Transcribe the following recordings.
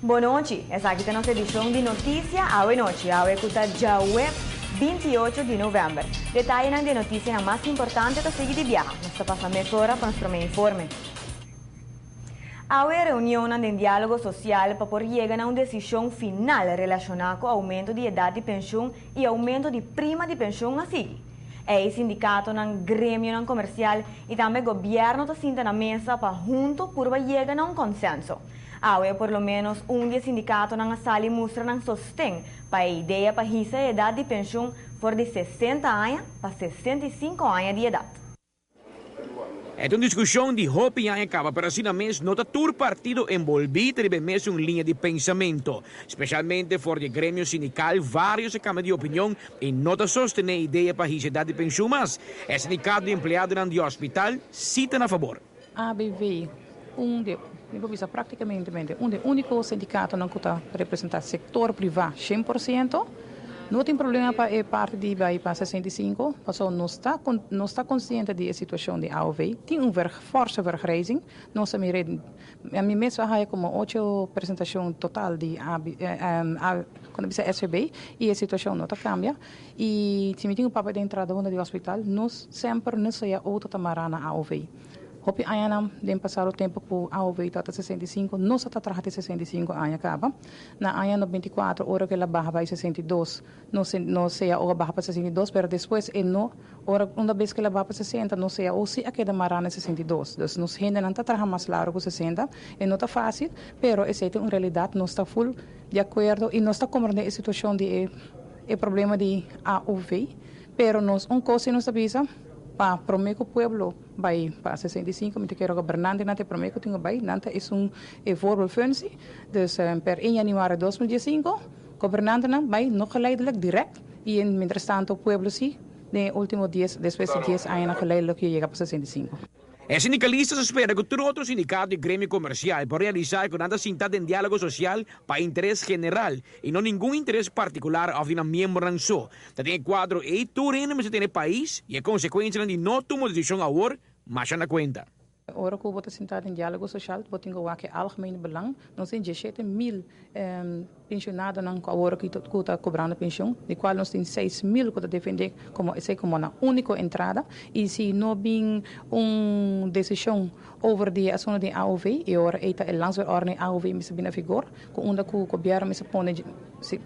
Bon nochi, esaki ta nos edishon di Notisia Awe Nochi, awe ku ta djaweps 28 di novèmber. Detayenan di e notisianan mas importante ta sigui di biaha. Nos ta pasa mesora pa nos promé informe. Awe reunionnan den Diálogo Sosial pa por yega na un desishon final relashoná ku oumento di edat di penshun i oumento di prima di penshun a sigui. Ei sindikatonan, gremionan komersial i tambe gobièrnu ta sinta na mesa pa huntu purba yega na un konsenso. Awe por lo ménos un di e sindikatonan a sali mustra nan sosten pa e idea pa hisa e edat di penshun for di 60 aña pa 65 aña di edat. E ta un diskushon di hopi aña kaba, pero asina mes no ta tur partido enbolbí ta riba e mesun liña di pensamentu. Spesialmente for di e gremio sindikal vários a kambia di opinion i no ta sostené e idea pa hisa edat di penshun mas. E sindikato di empleadonan di hospital sí ta na fabor. ABV, un di, mi por bisa práktikamente un di e úniko sindikatonan ku ta representá sektor privá 100%. No tin problema pa e parti di bai pa 65, pasobra nos ta konsiente di e situashon di AOV. Tin un forse vergrijzing. Nos a mira, ami mes a haya komo ocho presentashon total di AB, kuando bisa SVB, i e situashon no ta kambia. I si mi tin un papia di entrada di hospital, nos semper nos sea outo ta mará na AOV. Hopi aña den pasado tempu ku AOV ta 65, nos ta traha 65 aña kaba. Na aña 94, ora ku el a baha pa 62, no sea ora baha pa 62, pero despues e no, ora un bes ku el a baha pa 60, no sea o si a keda mará na 62. Dus nos hende no ta traha mas largu ku 60, e no ta fásil, pero esei ta un realidat, nos ta full di akuerdo i nos ta komprondé e situashon di e problema di AOV, pero nos un kos nos ta bisa, pa promé ku pueblo bai pa 65, mi ke gobernante nan ta promé ku tin bai, nan ta is un e voorbeeldfunctie. Dus per 1 januari 2015, gobernante nan bai no geleidelijk direct i en mientras tanto pueblo sí, de último 10, despues di 10 aña geleidelijk yega pa 65. E sindikalistanan ta spera ku tur otro sindikato i gremio komersial por realisá ku nan ta sintá den diálogo sosial pa interes general i no ningun interes partikular òf di nan miembronan so. Ta den e kuadro ei tur hende mester tene pais i e konsekuensianan di no tuma desishon awor masha na kuenta. Ora ku bo ta sintá den diálogo sosial, bo tin ku wak e algemeen belang. Nos tin 17 mil penshonadonan ku awor ku ta kobrando penshun, di kual nos tin 6 mil ku ta defendé komo esei komo nan úniko entrada. I si no bin un desishon over di asuntu di AOV, i ora ei ta e landsverordening AOV mester bin na vigor, ku unda ku gobièrnu mester pone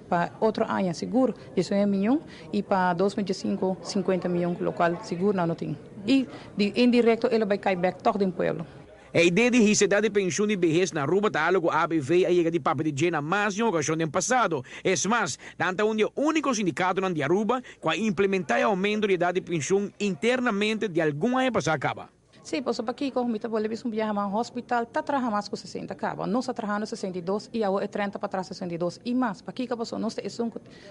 pa otro aña sigur 19 mion i pa 2015 50 mion, lokual sigur nan no tin. I di indirekto el a bai kai bèk tòg den pueblo. E idea di hisa edat di penshun di behes na Aruba ta algu ku ABV a yega di papia di dje na mas di un okashon den pasado. Es mas, nan ta un di e úniko sindikatonan di Aruba ku a implementá e oumento di edat di penshun internamente di algun aña pasá kaba. Sí, pasobra pakiko, mi ta bolbe un biaha mas hospital, ta traha mas ku 60 kaba. Nos ta trahando 62 i awor e 30 patras 62 i mas. Pakiko, pasobra nos ta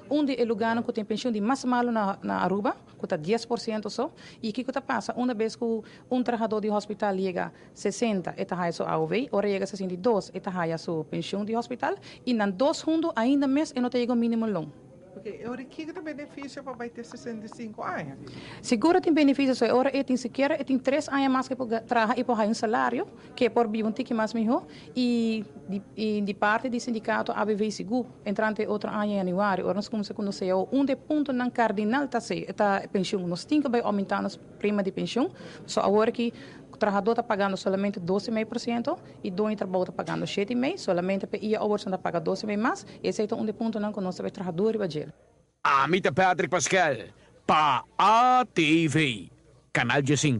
un di e lugánan ku tin penshun di mas malu na Aruba, ku ta 10% so. I kiko ta pasa, un bes ku un trahadó di hospital yega 60, e ta haya su AOV, ora yega 62, e ta haya su penshun di hospital, i nan dos huntu ainda mes e no ta yega minimumloon. Ok, ora kiko ta benefisio pa bai te 65 aña? Sigur tin benefisio, so ora e tin sikiera e tin 3 aña mas ku por traha i por un salario, ku por biba un tiki mas mihó, i di parti di sindikato ABV sigur, entrante otro aña yanüari, ora nos kuminsá konosé un di e puntonan kardinal ta se ta penshun. Nos tin ku bai oumentá nos prima di penshun. So awor ku trahadó ta pagando solamente 12,5% i doño di trabou ta pagando 7,5%, solamente pa e awor ta paga 12,5 mas, esei ta un di e puntonan ku nos ta trahadó riba dje. Ami ta Patrick Pascal, pa ATV, Kanal 5.